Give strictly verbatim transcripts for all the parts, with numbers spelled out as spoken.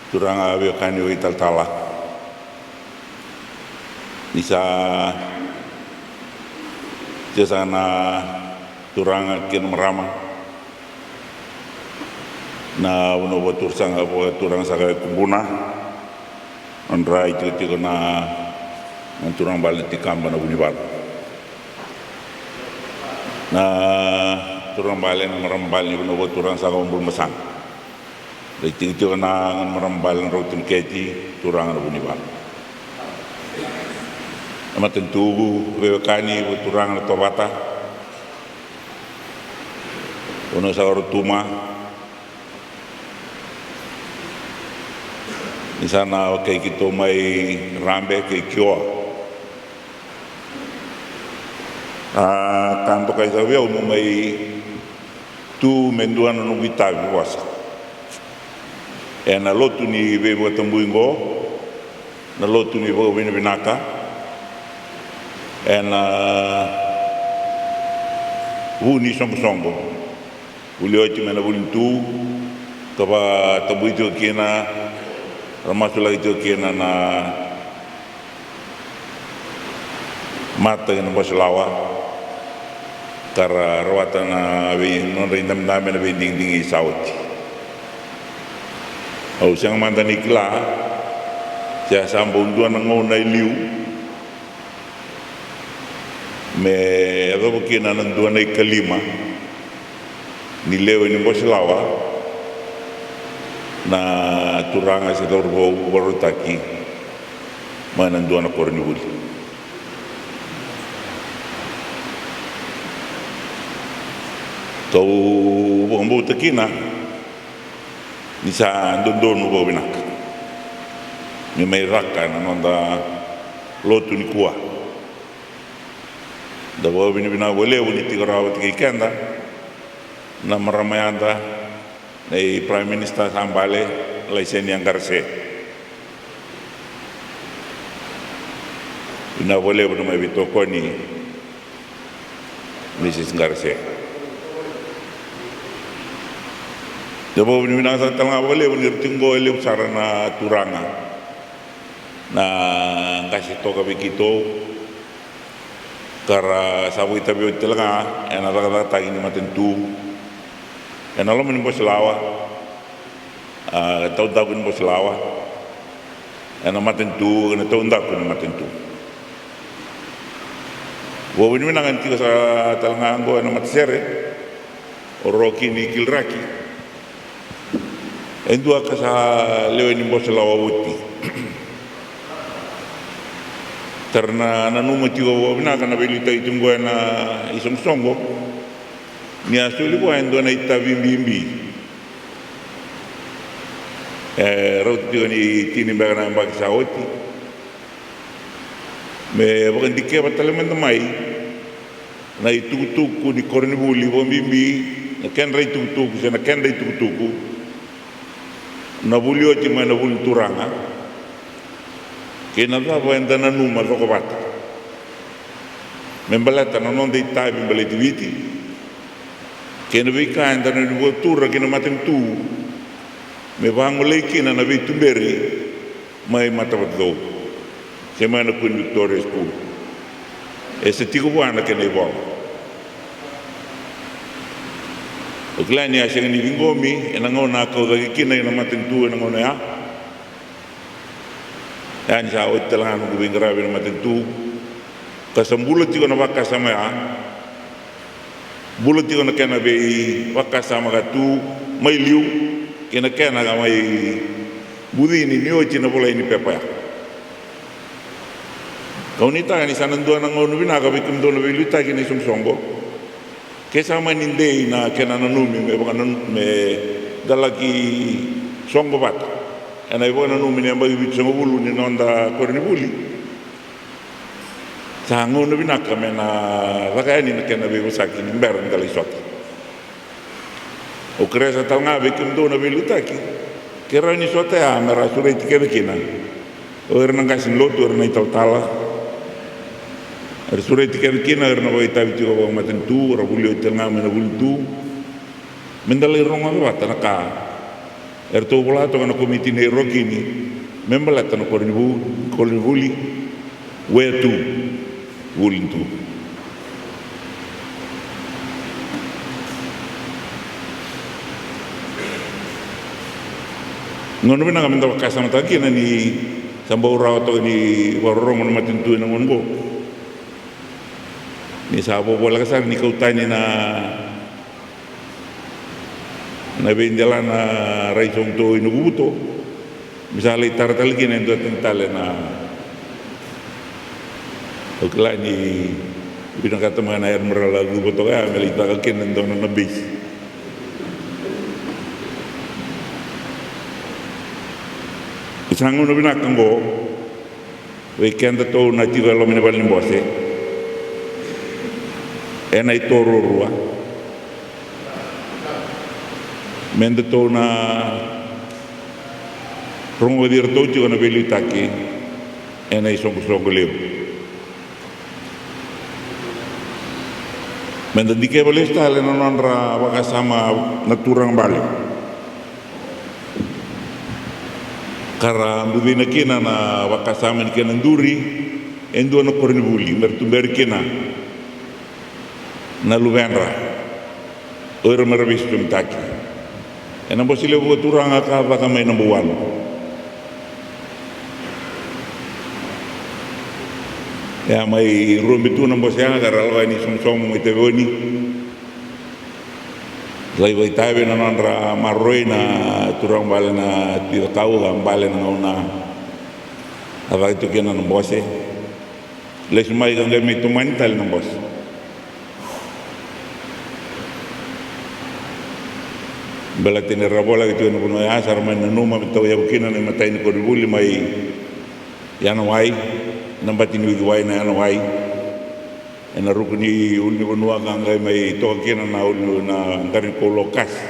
Turaga veiwekani vakaitalatala, ni sa, se sa na turaga kei na marama, na vanua vakaturasaga vakaturaga saka e Kubuna, nodra itikotiko na, na turaga bale na tikaba na Vunivalu, na turaga bale na marama bale ni vanua vakaturaga saka o Bulumasaga. Lai tikotiko na gone marama bale na Rauta ni Keti, turaga na Vunivalu. Na matanitu veiwekani vakaturaga na Tovata, vanua saka o Rotuma, ni sa na wekai keitou mai Rabe kei Kioa. A ka dokai saka vei au meu mai tu me dua na noqu itavi vosa ena lotu ni veivakatabui oqo, na lotu ni vakavinavinaka ena vu ni soqosoqo. Vuli oti mai na vuli ni tu ka vakatabui tiko kina, ra masulaki tiko kina na mata kei na bose lawa, ka ra rawata na vei nodra idabedabe na veidigidigi sa oti. Au sega mada ni kila se a sa bau dua na gauna e liu me yacova kina na dua na ikalima ni lewe ni bose lawa na turaga se cauravou vakarautaki mai na dua na koronivuli. Kau vakabauta kina ni sa dodonu vakavinaka me mai caka na noda lotu nikua. Da vakavinavinaka vakalevu ni tiko rawa vata kei keda na marama yada na i Prime Minister sa bale, Laisenia Qarase. Vinaka vakalevu na mai veitokoni, Mrs Qarase. Da vakavinavinaka sara tale ga vakalevu ni ra tiko oqo e levu sara na turaga na qase toka vei keitou, ka ra sa vakaitavi oti tale ga ena cakacakataki ni matanitu ena loma ni bose lawa, a, taudaku ni bose lawa, ena matanitu, ena taudaku ni matanitu. Vakavinavinaka ni tiko sara tale ga oqo ena matasere o Roki ni Kiliraki, e dua ka sa lewe ni bose lawa oti. Tara na nanuma tiko vakavinaka na veiliutaki tiko oqo ena isoqosoqo, ni a soli vua e dua na itavi bibi. E rauta tiko ni tini beka na yabaki sa oti me vakadikeva tale mada mai na itukutuku ni koronivuli, vakabibi na kedra itukutuku se na kedra itukutuku na vuli oti mai na vuli turaga, kei na cava eda nanuma cokovata me baleta na noda itavi baleti Viti, kei na veika eda na vakatura ki na matanitu me vagolei kina na veituberi mai Matavatucou se mai na Queen Victoria School. E sa tiko vua na kena ivola. O kila ni a sega ni ciqomi ena gauna a kau cake kina ina matanitu ena gauna ya. Ya ni sa oti tale ga noqu veiqaravi ena matanitu, ka sa bula tiko na vakasama ya. Bula tiko na kena veivakasama ka tu mai liu kei na kena ka mai bucini ni oti na volai ni pepa ya. Kau nuitaka ni sa na dua na gauna vinaka vei kemudou na veiliutaki na isoqosoqo. Ke sa mani dei na kena nanumi me vakananu me da laki soqo vata ena ivakananumi ni yabaki vitusagavulu ni noda koronivuli, sa gauna vinaka me na caka yani na kena veivosaki ni bera ni da lai sota. Au kerea sara tale ga vei kemudou na veiliutaki, ke rawa ni sota ya me ra sureti kece kina o ira na qase ni lotu, o ira na italatala, era sureti kece kina o ira na vakaitavi tiko vakamatanitu, ra vuli oti tale ga mai na vuli tu, me da lai rogoca vata na ka Eratou vola toka na komiti nei Rokini me baleta na koronivuli, koronivuli, where to, vuli tu. Gauna vinaka meda vakasamataka kina ni sa bau rawa toka ni vakarorogo na matanitu ena gauna oqo. Ni sa vovoleka sara ni kau tani na na veidela na rai sogoto ina vuvuto. Me sa lai tara tale kina e dua tani tale na, au kila ni vinakata mai na Admiral a cuva toka ya me lai taka kina e dua na base. Sa gauna vinaka oqo vei kedatou na tiko e loma ni valenibose ena itoro rua, me datou na rogoci iratou tiko na veiliutaki ena isoqosoqo levu. Meda dikeva lesu tale na nodra vakasama na turaga bale, ka ra bucina kina na vakasama ni kena duri e dua na koronivuli me ra tuberi kina na luvedra, o ira me ra veisusumitaki. Ena bose levu vakaturaga ka caka mai na Baualu. Ia mai Robe tu na bose ya ka ra lako yani Somosomo mai Taveuni. Lai vakaitavi na nodra maroroi na turaga bale na Tui Cakau ka bale na gauna a caka tu kina na bose. Lesu mai ka qai mai tomani tale na bose. Baleta ni ra voleka tiko na vanua ya, sa ra mai nanuma me tauyavu kina na imatai ni koronivuli mai Yanawai, na bati ni uciwai na Yanawai, ena ruku ni ulunivanua ka qai mai toka kina na ulu na qara ni koula o Kasi.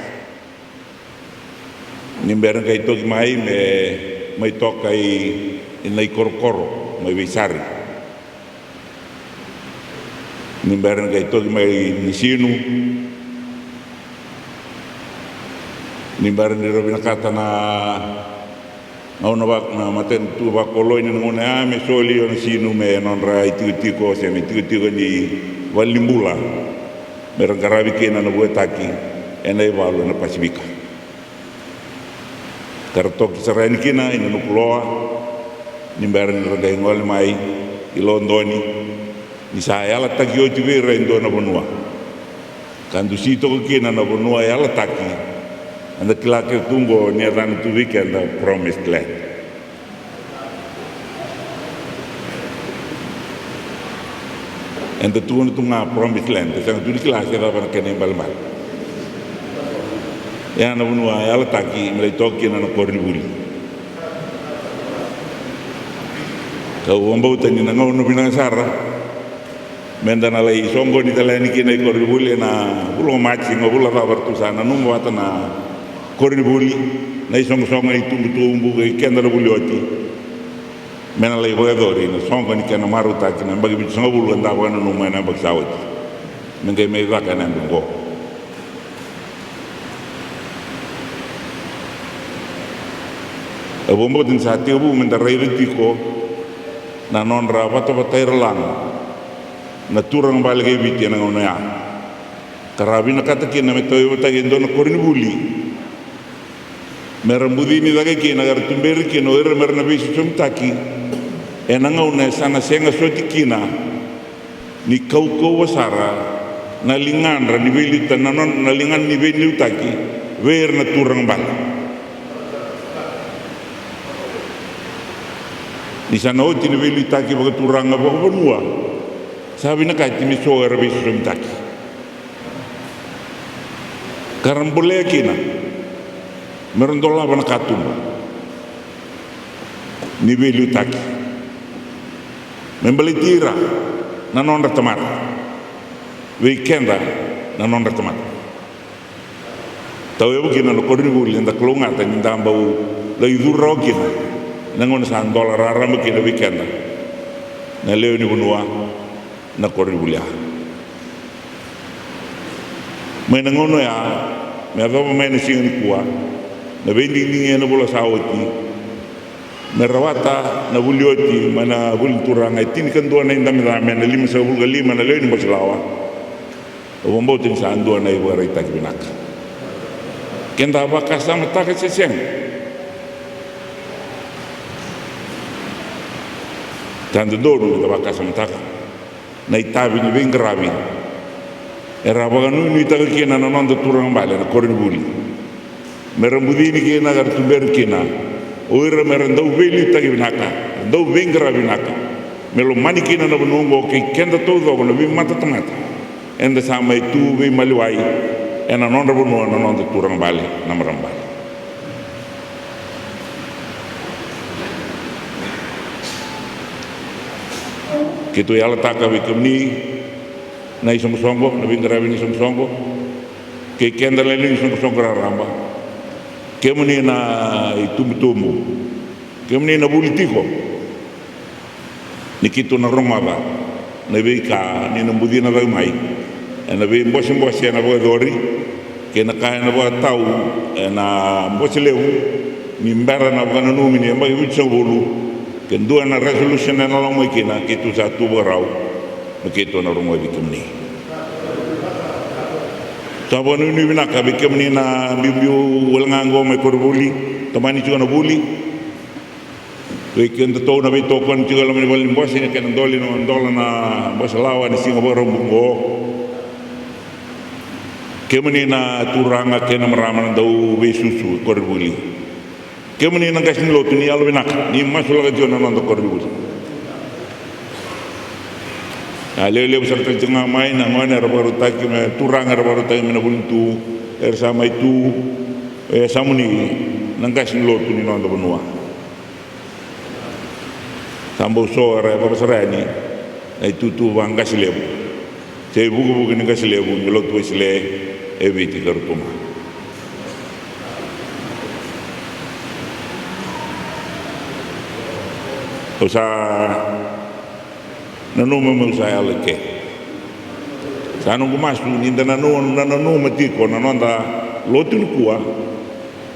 Ni bera qai toki mai me mai toka i na ikorokoro mai Veisari. Ni bera qai toki mai Nisinu. Ni bera ni ra vinakata na gauna va na matanitu vakoloni na gauna ya me soli o Nisinu me nodra itikotiko se me itikotiko ni valenibula me ra qaravi kina na vuetaki ena ivalu ena Pasifika. Ka ra toki sara yani kina i na Nukuloa ni bera ni ra qai gole mai i Lodoni, ni sa yalataki oti vei ira e dua na vanua ka dusi toka kina na vanua yalataki. Eda kila kece tu oqo ni yacana tu vei keda Promised Land. Eda tukuna tu ga Promised Land, e sega tu ni kila se cava na kena ibalebale. Ia na vanua yalataki me lai toka kina na koronivuli. Kau vakabauta ni na gauna vinaka sara meda na lai soqoni tale yani kina i koronivuli ena vula o Maji, ga vula cava ratou sa nanuma vata na koronivuli na isoqosoqo ni tubutubu kei keda na vuli oti. Me na lai vakayacori na soqo ni kena marautaki na yabaki vitusagavulu ka da vakananuma ena yabaki sa oti me qai mai caka ena yabaki oqo. Au vakabauta ni sa tekivu meda raica tiko na nodra vatavatai ralaga na turaga bale kei Viti ena gauna ya, ka ra vinakata kina me tauyavutaki e dua na koronivuli me ra bucini cake kina ka ra tuberi kina o ira me ra na veisusumitaki ena gauna e sa na sega soti kina ni kaukauwa sara na ligadra ni veiliuta na nona na ligana ni veiliutaki vei ira na turaga bale. Ni sa na oti na veiliutaki vakaturaga vakavanua, sa vinakati me so era veisusumitaki ka ra bolea kina me ra dolava na katuba ni veiliutaki me baleti ira na nodra tamata, vei keda na nodra tamata. Tauyavu kina na koronivuli eda kalougata ni da bau lai curu rawa kina na gauna sa dola raraba kina vei keda na lewe ni vanua na koronivuli ya. Mai na gauna oya me yacova mai na siga nikua, Na veidigidigi ena vula sa oti me rawata na vuli oti mai na vuli ni turaga e tinikadua na idamecame na limasagavulu ka lima na lewe ni Bosilawa. Au vakabauta ni sa dua na ivakaraitaki vinaka. Keda vakasamataka se sega? Sa dodonu meda vakasamataka na itavi ni veiqaravi era vakanuinuitaka kina na noda turaga bale na koronivuli, mera bucini kina ka ra tuberi kina o ira mera dau veiliutaki vinaka, dau veiqaravi vinaka, me lomani kina na vanua oqo kei keda taucoko na veimatatamata eda sa mai tu veimaliwai ena nodra vanua na noda turaga bale, na marama bale. Keitou yalataka vei kemuni na isoqosoqo, na veiqaravi ni isoqosoqo, kei keda na lewe ni isoqosoqo raraba, kemuni na itubutubu, kemuni na vuli tiko, ni keitou na rogoca na veika ni na bucina cake mai ena veibosebose ena vakayacori kei na ka ena vakatau ena Bose Levu, ni bera na vakananumi ni yabaki vitusagavulu, ke dua na resolution ena lako mai kina, keitou sa tu vakarau me keitou na rogoci kemuni. Sa vakanuinui vinaka vei kemuni na biubiu wale ga oqo mai koronivuli, tomani tiko na vuli. Vei kedatou na veitokoni tiko e loma ni valenibose, na kena doli na dola na Bosilawa ena siga Vakaraubuka oqo. Kemuni na turaga kei na marama na dau veisusu e koronivuli. Kemuni na qase ni lotu, ni yalovinaka, ni masulaka tiko na noda koronivuli. A lewe levu sara tale tiko ga mai na gone era vakarautaki me turaga, era vakarautaki mai na vuli ni tu, era sa mai tu e yasamuni na qase ni lotu ni noda vanua. Sa bau so era yacova sara yani na itutu vaqase levu se ivukevuke ni qase levu ni lotu Wesele e Viti ka Rotuma. Au sa nanuma meu sa yalo i ke. Sa noqu masu ni da nanuma, na nanuma tiko na noda lotu nikua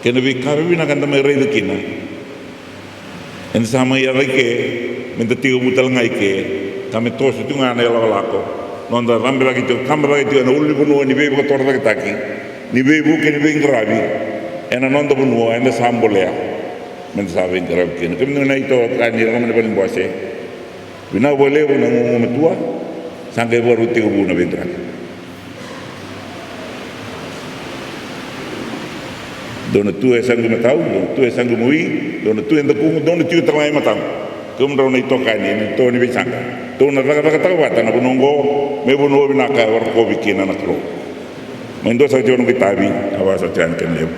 kei na veika vinaka eda mai raica kina. Eda sa mai yaco i ke, meda tekivu tale ga i ke, ka me toso tiko ga na ilakolako. Noda cabe cake tiko, cabe cake tiko ena ulunivanua ni veivakatorocaketaki ni veivuke ni veiqaravi ena noda vanua eda sa bolea meda sa veiqaravi kina. Kemuni na itokani e loma ni valenibose, vinaka vakalevu na gugumatua. Sa qai vakarau tekivu na veiqaravi. Dua na tu e saqu imatau, dua na tu e saqu imawi, dua na tu e dakuqu, dua na tu e tale ga imataqu. Kemudrau na itokani ena itovo ni veisaqa, tou na cakacakataka vata na vanua oqo me vanua vinaka e rokovi kina na Kalou. Mai dua saka tiko noqu itavi, a vaka saka tiko yani, kena levu.